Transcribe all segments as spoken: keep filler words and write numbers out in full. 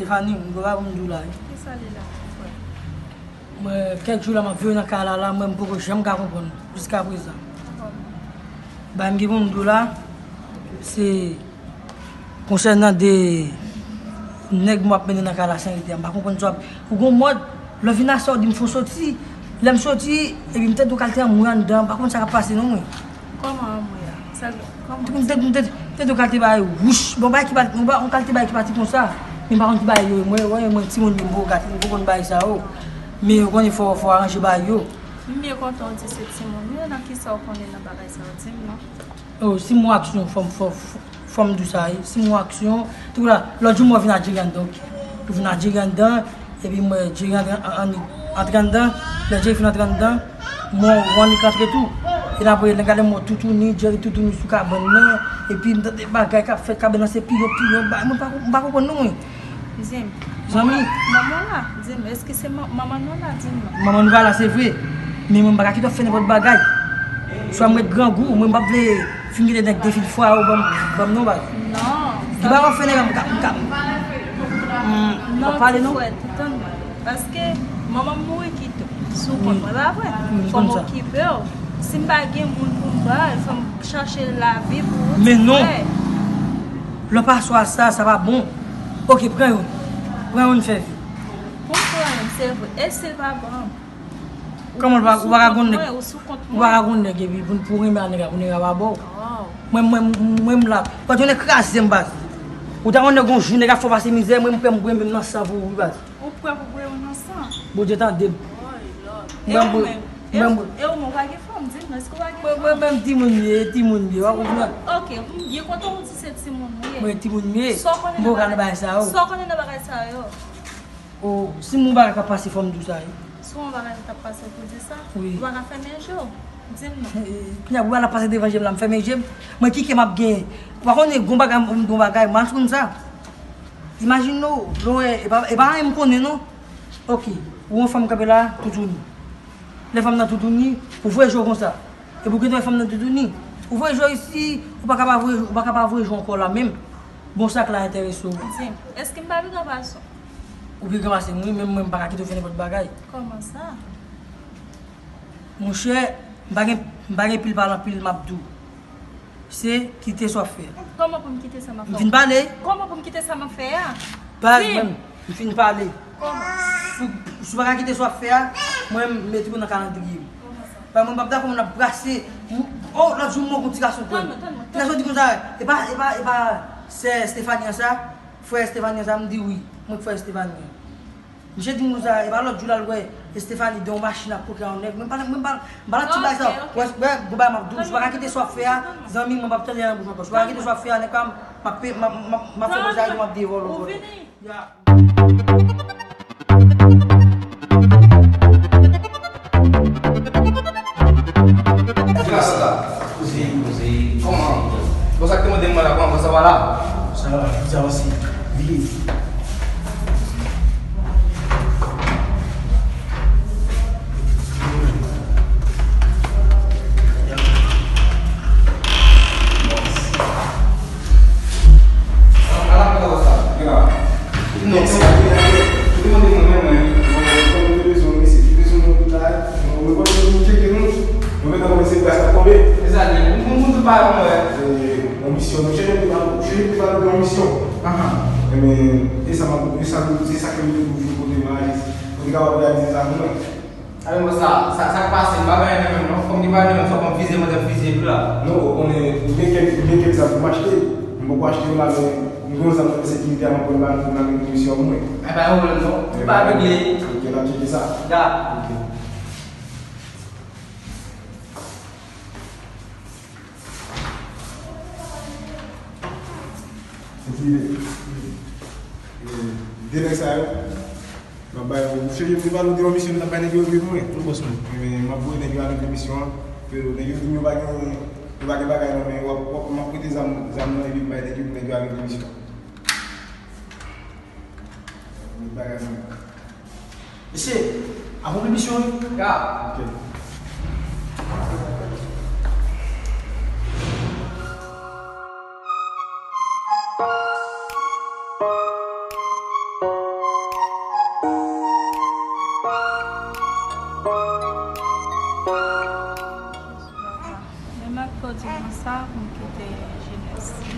Fani, m gen bagay pou m di w la wi. Kisa li la, frè? Mwen, kèk jou la, m ap viv nan kay la, la, mwen, m poko janm ka konprann jiska prezan. Bagay m gen pou m di w la, se konsènan de nèg m ap mennen nan kay la san rete a. M pa konprann sa w ap, ou gon mòd, lè w vin aswè, w di m fò soti. Lè m soti, epi m tande yon kalite anmwe anndan, m pa konn sa k ap pase non, mwen. Kòman anmwe a? Sa, kòman? M te, m te, m te di yon kalite bagay wouch. Bon, bagay ki pa, yon ba-, yon kalite bagay ki pati konsa. Men m pa konn ki bagay yo ye. Mwen, mwen, mwen, timoun, m poko gate, m poko konn bagay sa yo. Men ou konnen fò, fò aranje bagay yo. M byen kontan w di se timoun ou ye, nan kisa w konnen nan bagay sa yo, di m non. Oh, si m wè aksyon, fò m, fò, fò, fò m di w sa, wi. Si m wè aksyon, tou la, lòt jou m wè w vin ak Jerry anndan, ok. Ou vin ak Jerry anndan, epi m wè Jerry antre, an, an, antre anndan, lè Jerry fin antre anndan, m wè w annik antre tou. E n apre, lè m gade m wè w toutouni, Jerry toutouni sou kabann nan, epi m tande bagay k ap fèt, kabann nan se piyon, piyon, bagay, mwen pa, m pa konprann non, mwen. Di m. Zanmi. Manman, manman w la, di m, èske se man-, manman nou la, di m non? Manman nou pa la, se vre. Men mwen, m pa ka kite w ap fè nenpòt bagay. Swa m ret grangou, mwen, m p ap vle fin kite nèg defil fwa yo ban m, ban m non, baz. Non. Di pa w ap fè nèg la, m ka, m ka, m, m pa pale non. Non, ti frè, tann mwen. Paske manman m mouri kite w sou kont mwen, pa vre? Fò m okipe w. Si m pa gen moun pou m ba l, fò m chache lavi pou ou, ti frè. Men non. Lè w pa swa sa, sa pa bon. Ok, pran youn. Pran youn fè vi. Pou m pran youn, se vre. E si l pa ban m? Kòman l pa, ou pa ka konn nèg, ou pa ka konn nèg epi pou, pou renmen a nèg la, pou nèg la pa ba w. Mwen, mwen, mwen m la. Pòt yo nèg kraze m baz. Ou ta konn nèg yon jou nèg ap fè w pase mizè, mwen m prè m bwè menm nan san pou ou wi baz. Ou prè pou bwè youn nan san? Bondye tande m. Mwen bwè, mwen bwè. E ou menm, ou pa gen fanm, di m, èske ou pa gen fanm? Mwen, mwen, mwen timoun m ye, timoun m ye, w ap konprann? Ok, m byen kontan ou di se timoun ou ye. Mwen timoun m ye. M poko ka nan bagay sa yo. Sa w konnen nan bagay sa yo? Oh, si m wè yon bagay k ap pase, fò m di w sa, wi. Si w wè yon bagay k ap pase, w pou di sa? Wi. Ou pa ka fèmen je w? Di m non. Eh, kounye a, pou bagay la pase devan je m la, m fèmen je m. Mwen, ki kè m ap genyen? Ou pa konnen, gon bagay, m, gon bagay, m al konn sa. Imajine w, lè w wè, e pa, e pa anyen m konnen, non. Ok, ou wè yon fanm kanpe la, toutouni. Lè fanm nan toutouni, ou voye je w konsa. Epi w gentan wè fanm nan toutouni. Ou voye je w isi, ou pa ka pa voye, ou pa ka pa voye je w ankò la menm. Bon, sa k la enterese w. Di m, èske m pa pi gran pase w? Ou pi gran pase m, wi, men mwen, m pa ka kite w fè nenpòt bagay. Kòman sa? Monchè, m pa gen, m pa gen pil pale anpil, m ap di w. Se kite sa w ap fè a. Kòman pou m kite sa m ap fè a? M fin pale. Kòman pou m kite sa m ap fè a? Baz, mwen, m fin pale. Kòman? Si, si w pa ka kite sa w ap fè a, mwen, m mete w nan kalandriye m. Kòman sa? Paske mwen, m p ap dakò moun ap brase. M, oh, lòt jou, m wè yon ti gason kwè m. Ti gason di konsa, e pa, e pa, e pa sè Stephanie an sa? Frè Stephanie an sa? M di wi. Mwen k frè Stephanie an. Misye di m konsa, e pa lòt jou l al wè Stephanie de yon machin ap koke a yon nèg. Mwen pa, mwen pa, m pa nan ti bagay sa. Wè, wè, gon bagay m ap di w, si w pa ka kite sa w ap fè a, zanmi, mwen p ap tande anyen nan bouch ou ankò. Si w pa ka kite sa w ap fè a, nèg pa, m ap, m ap, m ap, m ap fè bòzay, m ap devòl ou ankò. Ya. Klas la. Koze, koze. Kòman? Bon, sa k te mande mwen la, kòman sa va la? Sa va, sa va, se vini. Ala pou sa, gen la. Non, se pa ki la. Ou te mande mwen, mwen, mwen, mwen, mwen te bezwen yon mesye, te bezwen yon lòt bagay. Mwen, mwen, mwen, mwen tcheke nou. Mwen, mwen, mwen, se glas la tonbe. Se sa, li. Mwen, mwen, mwen, pa mwen. E, yon misyon, nou chèche te ba, nou chèche te ba nou yon misyon. Ahan. Ebyen, e sa, e sa, e sa ke nou te pou kote mwen, kote kapab reyalize sa pou mwen. Sa vle di sa, sa, sa k pase, m pa gen anyen nan men m non. Fò m gen bagay nan men m, sa w konn fize, mwen t ap fize epi la. Non, ou konnen, m gen kèk, m gen kèk zam pou m achte. M poko achte yo la, men m gen yon zam nan sekirite a, m ap pran ba nou pou n al regle misyon an pou mwen. Ay, pa gen pwoblèm non. Tout bagay regle. Ok, n ap tcheke sa. Ya. Ok. Epi, e, de nèg sa yo, m ap bay yo, m chèche, m te pale w de yon misyon, m t ap bay nèg yo regle pou mwen. Wi, bòs mwen. Ebyen, m ap voye nèg yo al regle misyon an. Pero, nèg yo di m yo pa gen, yo pa gen bagay nan men yo, w ap, w ap, m ap prete zam, zam nan epi m bay nèg yo pou nèg yo al regle misyon an. Met bagay nan men. Mesye, akonpli misyon wi. Ya. Ok.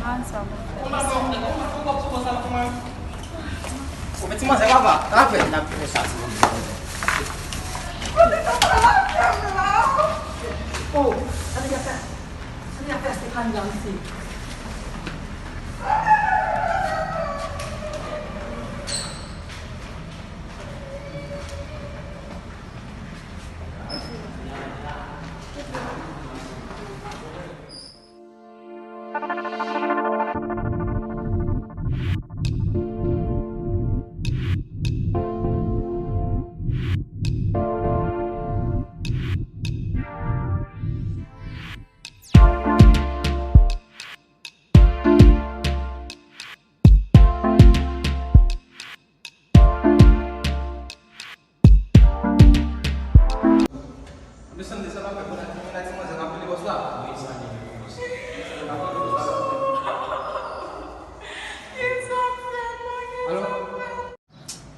Ah, sa bon. Ou mèt ti manzè papa, ta fè n ap fè sa ti manzè. Oh, sa nèg la fè. Sa nèg la fè Stéphanie la, mesye. Desann, desann, apre, bon, nèg ti manzè, n ap rele bòs la. Wi, sa gen bòs. Alo?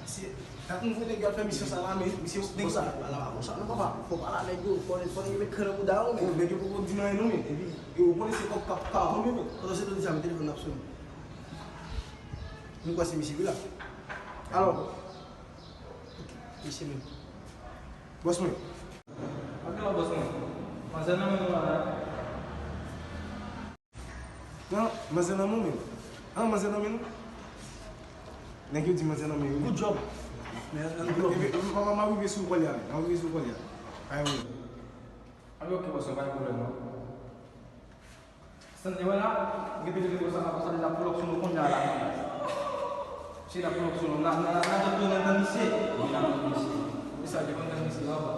Misye, gad yon nèg ap fè misyon sa la, men misye, nèg sa, ala pa konsa, non, papa, fò pale a nèg yo, fò, fò nèg yo met kran nan bouda yo, men. Nèg yo poko di m anyen, non, men, epi, yo konnen se kòb k ap, k ap vann, men. Pandan se tan, deja, men telefòn nan ap sonnen. Mwen kwè se misye wi la. Alo. Ok, misye menm. Bòs mwen. Anpil lò bòs mwen. Manzè nan men nou la. Non, manzè nan men w menm. An, manzè nan men nou. Nèg yo di manzè nan men yo. Good job. Men, an, good job. Epi, epi, papa, m ap rive sou kòlè a. M ap rive sou kòlè a. Ay, wi. Anpil lò bòs mwen, pa gen pwoblèm non. Sante wè la, rete rete konsa la, konsa li la pull up sou nou kounye a la. Si la pull up sou nou, na na na tann nan tann misye. Wi, nan tann misye. Wi, sa li konn tann misye anba.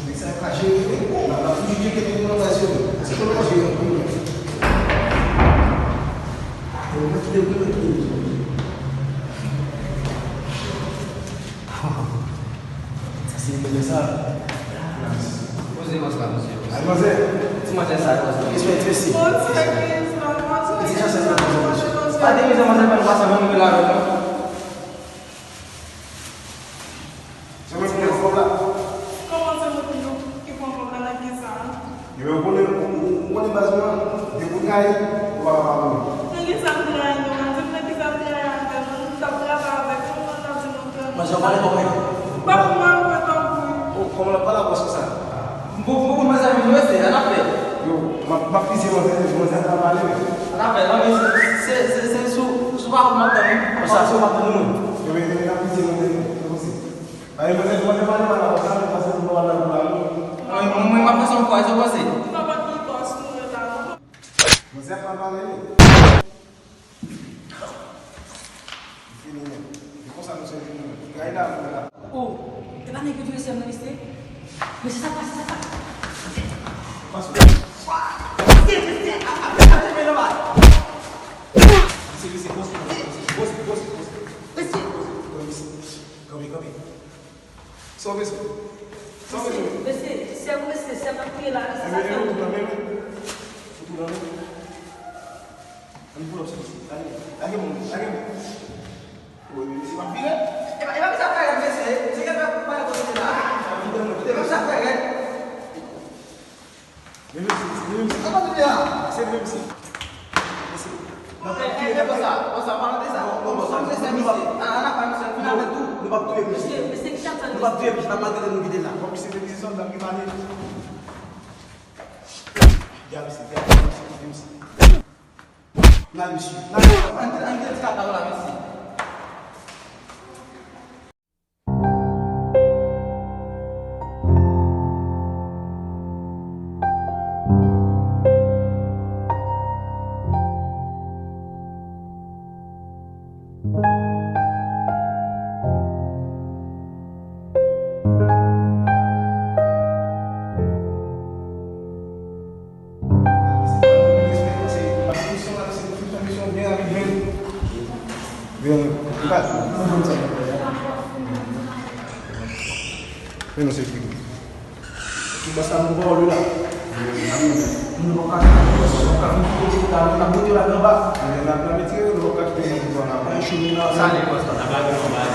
Nèg sa yo ka jere vre. N ap toujou tcheke nèg yo nan baz yo. Èske yo ka jere yon pwoblèm? Yo mèt kite pwoblèm ki gen. Sa se nèg sa. Poze bòs la, poze bòs. Ay, manzè. Ti manzè sa, bòs la. Respè, respè. Ti chans sa, manzè. Pa de mizè, manzè, pa nou pase yon nivè la, non. Se mwen ki pran kòb la. Kòman se mwen ki pran kòb la nan ki sa? Ebyen, ou konnen, ou konnen baz mwen, depi w trayi, ou pa ka padone. Nan ki sa m trayi nou? Di m nan ki sa m trayi avè nou? Nou t ap travay avèk nou, nou t ap di nou trayi. Manzè, w pale kòmè. Pa pou mwen, mwen tanpri. Oh, kòman l ap pale ak bòs konsa? Bon, bon, bon, mezanmi, nou rete, ann ap fè. Yo, m ap, m ap pizye manzè, manzè ap pale. Ann ap fè, non, men se, se, se, se sou, sou pawòl m ap tann, wi. Konsa, si w p ap tann nou. Yo, men, men, n ap pizye manzè, se posib. Ay, manzè, manzè, pale, pale, pale, pase pou pale, pale. Mwen, mwen, mwen, m ap pase yon fwa, sa w panse? Ou pa konn ki bòs nou ye la, non. Manzè ap pale, pale, wi. Fini, men. E konsa nou sèvi nou menm. Gade la, nou la. Oh, e pa nèg yo di mesye nan liste? Mesye, sa pase, sa pase. Pase. Mesye, mesye, a, a, a, a, men nan ba. Mesye, mesye, poze, poze, poze, poze. Mesye. Poze, poze, mesye. Kanpe, kanpe. Sa w bezwen? Sa w bezwen? Mesye, mesye, sè m, mesye, sè m ap kriye la, mesye, sa fè m. Ou tou nan men. Ou tou nan men. Ann pull up sou misye. Lage, lage men, lage men. Wi, men misye p ap vire. E pa, e pa misye ap fè rèd, mesye. Misye gen dwa pale kote la. E pa misye ap fè rèd. Men mesye, men mesye, sa pa touye a. Se men mesye. Mesye. N ap touye nèg sa. Bon, sa, pa de sa. Bon, bon, sa, mesye, misye. A, a la pa misye, fin avè tou. Nou p ap touye misye. Mesye, mesye, ki ap tann? Nou p ap touye misye, n ap maltrete l, nou kite l la. Bon, misye, se misye sòlda ki pale. Gade misye, gade misye, gade misye. N al, mesye. N al, mesye. Ann kite, ann kite ti kaka yo la, mesye. Ki bòs la, nou pa wè la. Nou pa ka fè anyen, nou pa ka fè anyen, nou pa ka fè anyen, nou pa ka fè anyen, nou pa ka fè anyen. Sale bòs la, n ap lage nou anba la.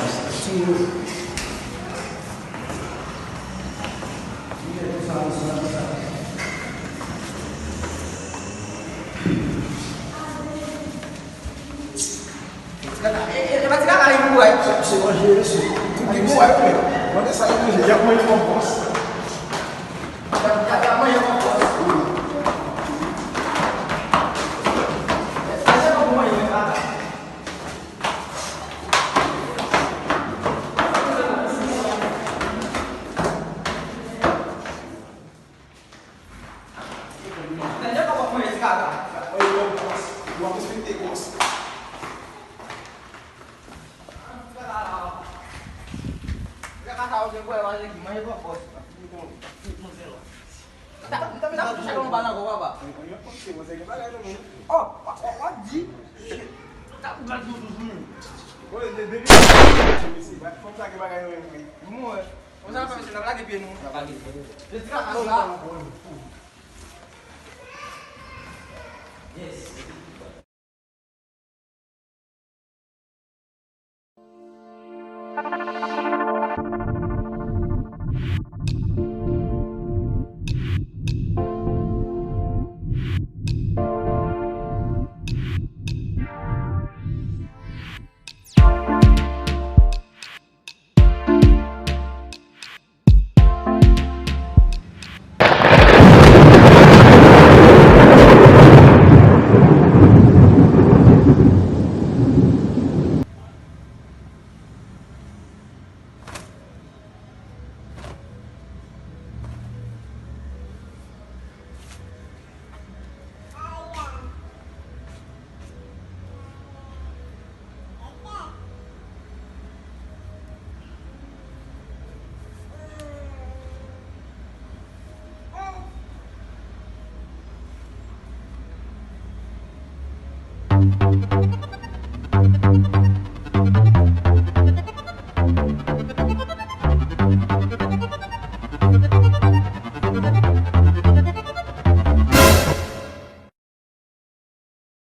E, e, e pa ti kaka li pou wè. Se manje, mesye. Tout ki pou wè, men. Mande sa, li manje. Y ap manje yon bòs. Y ap, y ap, y ap manje yon bòs. Manje yon bòs, manje yon bòs. Tande kòman mwen di kaka. Mwen yon bòs. Mwen respekte bòs. Kaka sa yo gen pou wè manje ki manje bòs. Mwen ta touche kòm pa nan gwo papa. Oh, w ap di. Sa pou gad nou toujou. Bon, de, de, de, mesye, fòm sa gen bagay nan men mwen. Mwen sa fè, mesye, n ap lage pye nou. N ap lage pye nou. Jezi la, alo la. Yes.